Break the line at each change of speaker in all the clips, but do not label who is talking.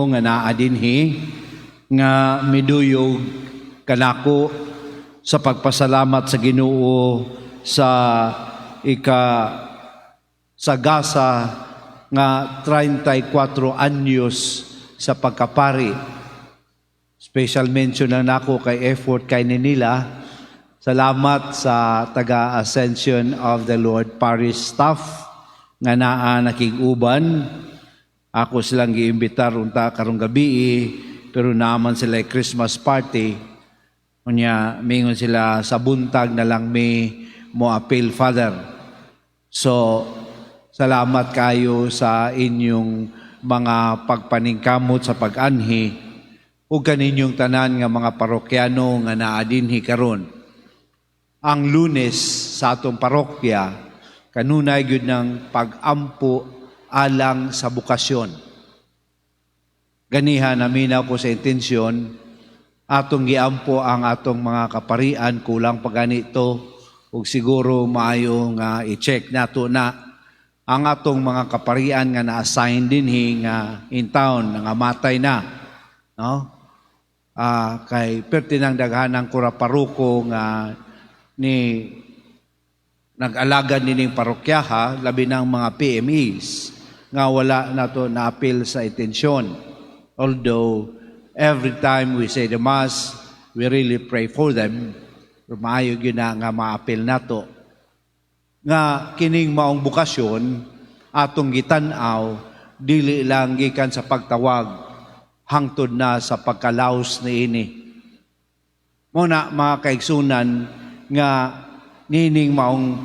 Nga naa dinhi nga miduyog kanako sa pagpasalamat sa Ginoo sa ika sa gasa nga 34 anyos sa pagkapari. Special mention na nako kay effort kay nila. Salamat sa taga Ascension of the Lord Parish staff nga naa nakig-uban. Ako silang giimbitar unta karong gabi, pero naman sila Christmas party. Unya mingon sila, sa buntag na lang mi mo apil, Father. So salamat kayo sa inyong mga pagpaningkamot sa pag-anhi ug kaninyong tanan nga mga parokyano nga naa dinhi karon. Ang Lunes sa atong parokya kanunay gyud ng pag-ampo alang sa bukasyon. Ganiha naminaw ko sa intensyon, atong giampo ang atong mga kaparian, kulang pa ganito ug siguro maayo nga i-check nato na ang atong mga kaparian nga na-assign dinhi nga in town nangamatay na, no? Kay perti nang daghanang kura paroko nga ni nag-alagad nining parokyaha, labi ng mga PMEs nga wala nato na-apil sa intensyon. Although every time we say the Mass, we really pray for them. Pero maayo gyud na nga maapil nato. Nga kining maong bukasyon atong gitan-aw dili lang gikan sa pagtawag hangtod na sa pagkalaos niini. Muna, mga kaigsunan, nga nining maong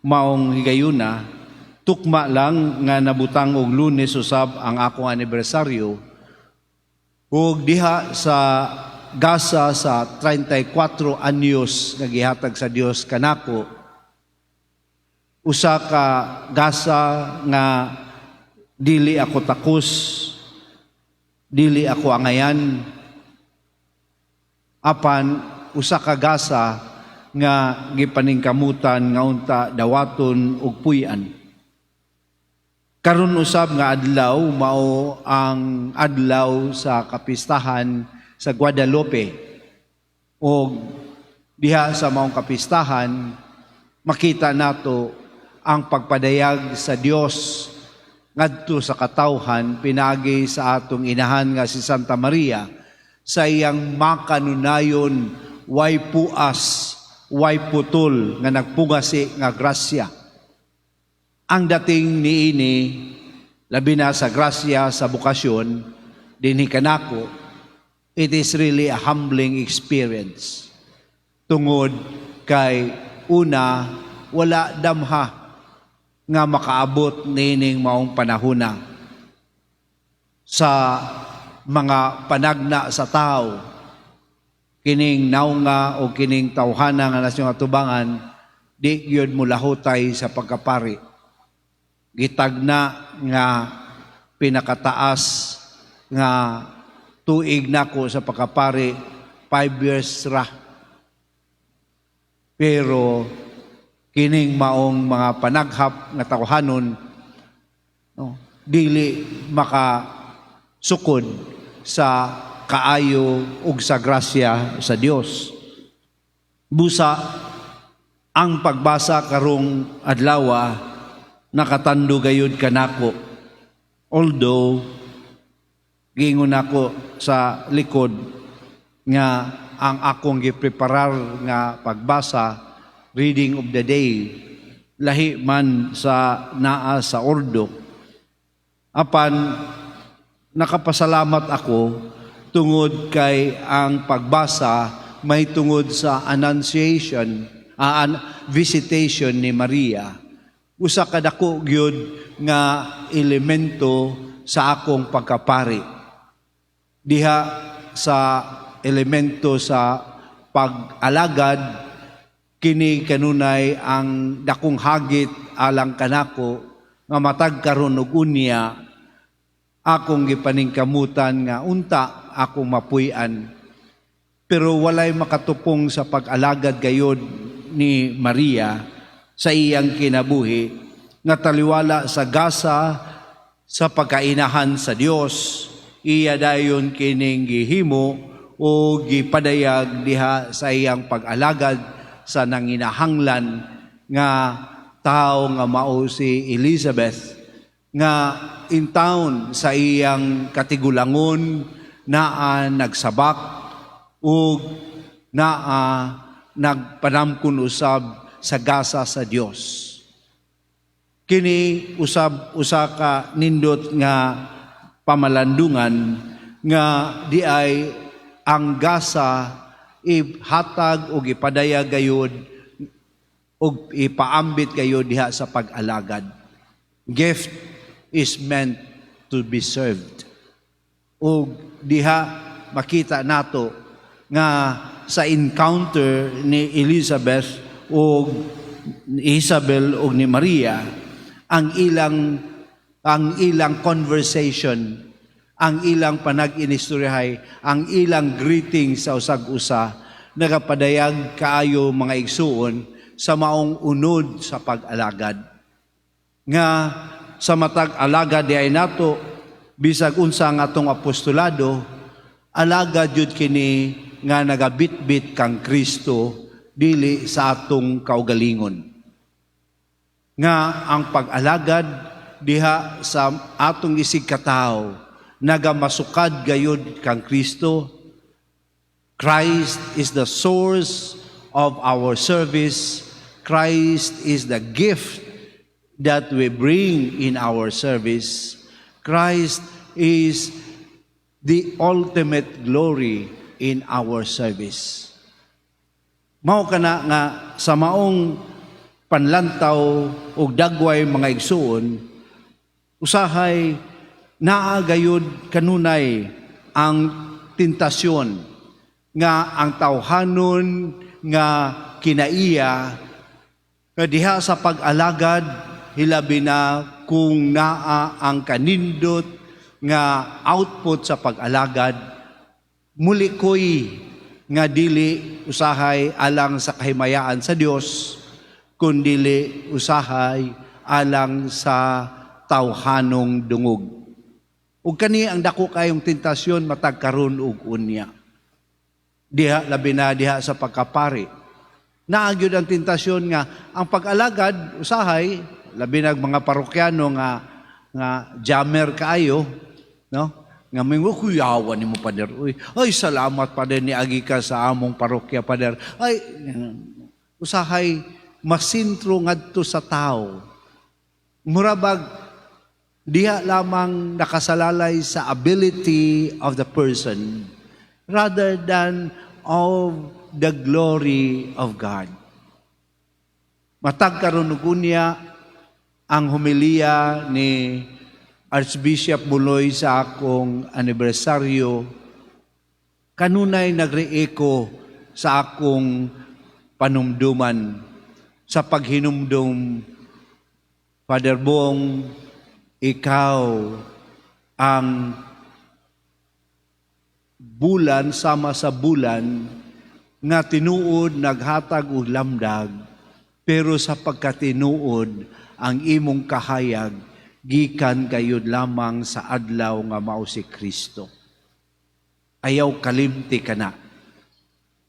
maong higayuna, tukma lang nga nabutang og Lunes usab ang akong anibersaryo ug diha sa gasa sa 34 anyos nga gihatag sa Dios kanako, usa ka gasa nga dili ako takos, dili ako angayan, apan usa ka gasa nga gipaningkamutan nga unta dawaton og puy-an. Karon usab nga adlaw mao ang adlaw sa kapistahan sa Guadalupe. Og diha sa maong kapistahan, makita nato ang pagpadayag sa Dios ngadto sa katawhan pinagi sa atong inahan nga si Santa Maria sa iyang makanunayon, way puas, way putol nga nagpungasi nga grasya. Ang dating niini, labi na sa grasya sa bukasyon dinhi kanako, it is really a humbling experience. Tungod kay una, wala damha nga makaabot niining maong panahona sa mga panagna sa tao, kining naunga o kining tawhana nga nasyon atubangan, di gyud mo lahutay sa pagkapari. Gitagna nga pinakataas nga tuig nako sa pagkapari, 5 years ra, pero kining maong mga panaghap nga tawhanon, no, dili makasukod sa kaayo ug sa grasya sa Dios. Busa ang pagbasa karong adlawa nakatando gayud kanako. Although giingon nako sa likod nga ang akong gipreparar nga pagbasa, reading of the day, lahi man sa naa sa ordo. Apan nakapasalamat ako tungod kay ang pagbasa may tungod sa Annunciation, visitation ni Maria. Usa ka dako gyud nga elemento sa akong pagkapari. Diha sa elemento sa pag-alagad, kini kanunay ang dakong hagit alang kanako nga matag karon ug unya akong gipaningkamutan nga unta akong mapuy-an. Pero walay makatupong sa pag-alagad gayod ni Maria sa iyang kinabuhi nga taliwala sa gasa sa pagkainahan sa Dios. Iya dayon kining gihimo o gipadayag diha sa iyang pag-alagad sa nanginahanglan nga tao nga mao si Elizabeth, nga in town sa iyang katigulangon naa nagsabak ug naa nagpanamkon usab sa gasa sa Dios. Kini usab usa ka nindot nga pamalandungan nga di ay ang gasa ihatag og ipadayag gayud ug ipaambit kayo diha sa pag-alagad. Gift is meant to be served. Ug diha makita nato nga sa encounter ni Elizabeth ug Isabel ug ni Maria, ang ilang conversation, ang ilang panag-inistoryahay, ang ilang greeting sa usag usa nagapadayag kaayo, mga igsuon, sa maong unod sa pag-alagad. Nga sa matag alagad di ay nato, bisag unsa nga atong apostolado, alagad jud kini nga nagabitbit kang Kristo, dili sa atong kaugalingon. Nga ang pag-alagad diha sa atong isig katawo nagamasukad gayud kang Kristo. Christ is the source of our service. Christ is the gift that we bring in our service. Christ is the ultimate glory in our service. Mao kana nga sa maong panlantaw ug dagway, mga igsuon, usahay naa gayud kanunay ang tentasyon nga ang tawhanon nga kinaiya nga diha sa pag-alagad, hilabi na kung naa ang kanindot nga output sa pag-alagad, mulikoy nga dili usahay alang sa kahimayaan sa Dios, kundili usahay alang sa tawhanong dungog. Ug kani ang dako kayong tentasyon matag karon ug unya. Diha labi na diha sa pagkapari. Naa gyud ang tentasyon nga ang pag-alagad usahay, labi na mga parokyano nga jammer kaayo, no? Nga mingo, "Kuyawan nimo, Pader. Uy, ay salamat, Pader, ni agi ka sa among parokya, Pader." Ay usahay masintro ngadto sa tao. Murabag diha lamang nakasalalay sa ability of the person rather than of the glory of God. Matag karon ug unya, ang homilya ni Archbishop Buloy sa akong anibersaryo kanunay nagre-echo sa akong panumduman sa paghinumdum, "Father Bong, ikaw ang bulan sama sa bulan nga tinuod naghatag og lamdag, pero sa pagkatinuod ang imong kahayag gikan gayud lamang sa adlaw nga mao si Kristo. Ayaw kalimti kana."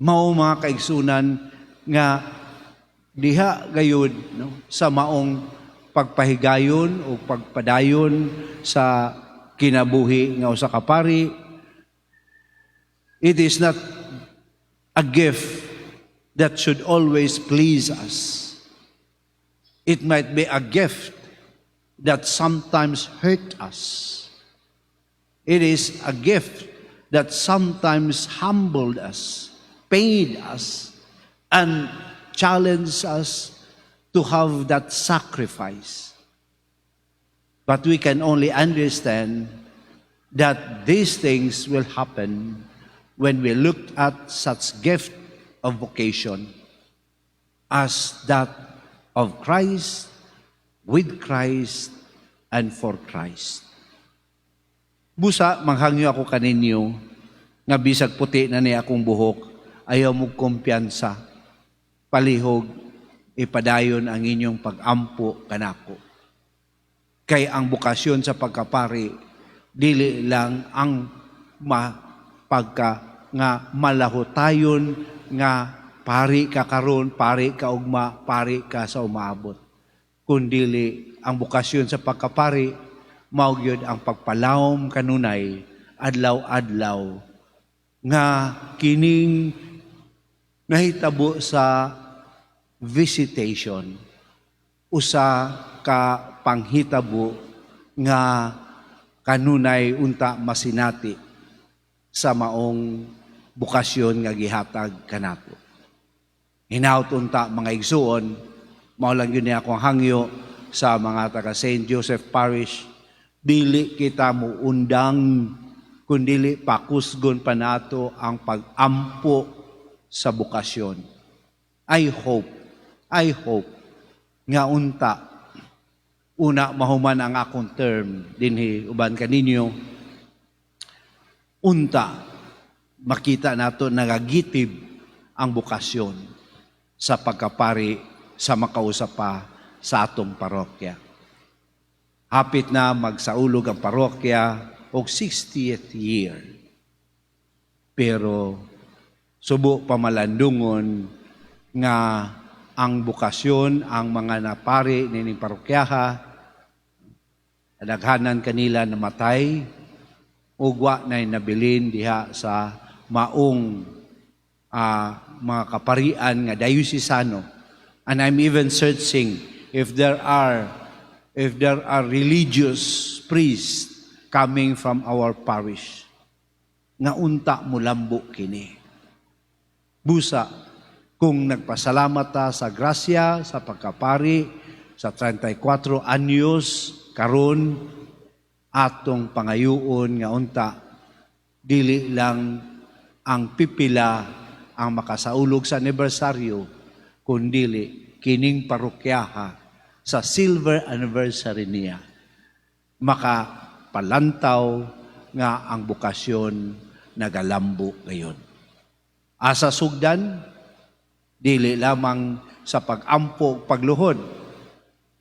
Mao, mga kaigsunan, nga diha gayud, no, sa maong pagpahigayon o pagpadayon sa kinabuhi nga usa ka pari, it is not a gift that should always please us. It might be a gift that sometimes hurt us. It is a gift that sometimes humbled us, pained us, and challenged us to have that sacrifice. But we can only understand that these things will happen when we look at such gift of vocation as that of Christ, with Christ, and for Christ. Busa, manghangyo ako kaninyo nga bisag puti na ni akong buhok, ayaw mo kumpiyansa. Palihog, ipadayon ang inyong pag-ampo kanako. Kay ang bokasyon sa pagkapari, Dili lang ang mapagka nga malahutayon nga pari ka karon, pari ka ugma, pari ka sa umaabot. Kundili ang bokasyon sa pagkapari mao gyud ang pagpalawom kanunay, adlaw-adlaw, nga kining nahitabo sa visitation, usa ka panghitabo nga kanunay unta masinati sa maong bokasyon nga gihatag kanato. Hinaut unta, mga igsuon, mao lang gyud ni akong hangyo sa mga taga St. Joseph Parish, dili kita muundang kundili pakusgon pa nato ang pag-ampo sa bokasyon. I hope nga unta una mahuman ang akong term dinhi uban kaninyo, unta makita nato nagagitib ang bokasyon sa pagkapari sa makausa pa sa atong parokya. Hapit na magsaulog ang parokya og 60th year. Pero subo pamalandungon nga ang bokasyon, ang mga napari nining parokyaha, daghanan kanila namatay ug wa nay nabilin diha sa maong mga kaparian nga diocesan. And I'm even searching if there are religious priests coming from our parish nga unta mulambo kini. Busa kung nagpasalamat ta sa grasya sa pagkapari sa 34 anyos karon, atong pangayuon nga unta dili lang ang pipila ang makasaulog sa anibersaryo, kundili kining parokyaha sa silver anniversary niya makapalantaw nga ang bokasyon nagalambo ngayon. Asa sugdan? Dili lamang sa pag-ampo, pagluhod,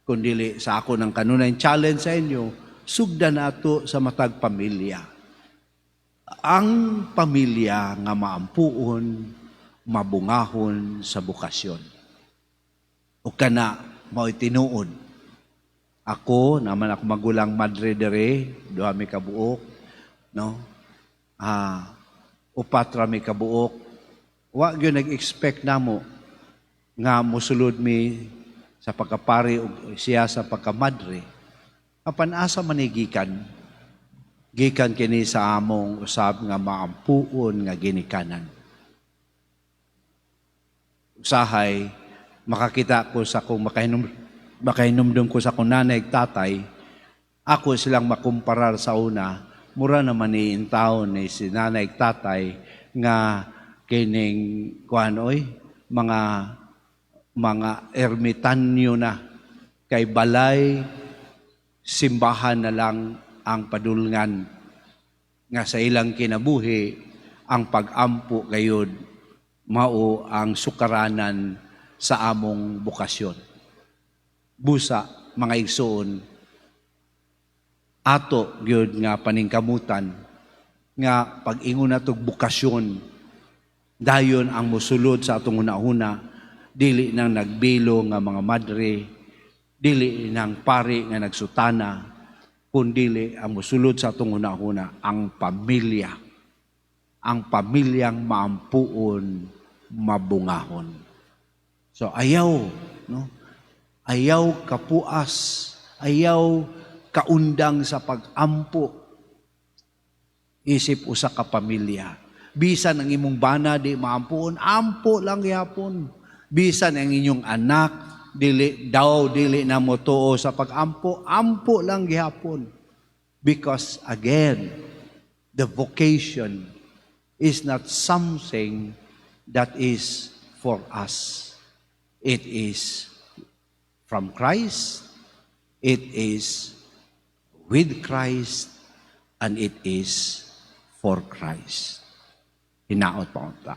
kundili sa ako ng kanunay challenge sa inyo, sugdan nato sa matag pamilya. Ang pamilya nga maampuon, mabungahon sa bokasyon. O kana mao'y tinuod. Ako, naman ako magulang madre dere, duha mi kabuok, no? Upat ra mi kabuok. Wa gyud nag-expect namo nga mosulod mi sa pagkapari ug siya sa pagkamadre. Apan asa man ni gikan? Gikan kini sa among usab nga maampuon nga ginikanan. Usahay makakita ko sa kung makahinumdum ko sa akong nanay ug tatay, ako silang makumparar sa una, mura naman ni taon ni si nanay ug tatay nga kining kuan oy, mga ermitanyo na, kay balay simbahan na lang ang padulngan, nga sa ilang kinabuhi ang pag-ampo gayud mao ang sukaranan sa among bokasyon. Busa, mga igsoon, ato gyud nga paningkamutan nga pag-ingon natog bokasyon, dayon ang mosulod sa atong hunahuna dili nang nagbilo nga mga madre, dili nang pari nga nagsutana, kundili ang mosulod sa atong hunahuna ang pamilya, ang pamilyang maampuon, mabungahon. So ayaw, no, ayaw kapuas, ayaw kaundang sa pag-ampo isip usa ka pamilya. Bisan ang imong bana di maampuon, ampo lang gyapon. Bisan ang inyong anak dili daw dili na motuo sa pag-ampo, ampo lang gihapon. Because again, the vocation is not something that is for us. It is from Christ, it is with Christ, and it is for Christ. Hinaot pa unta.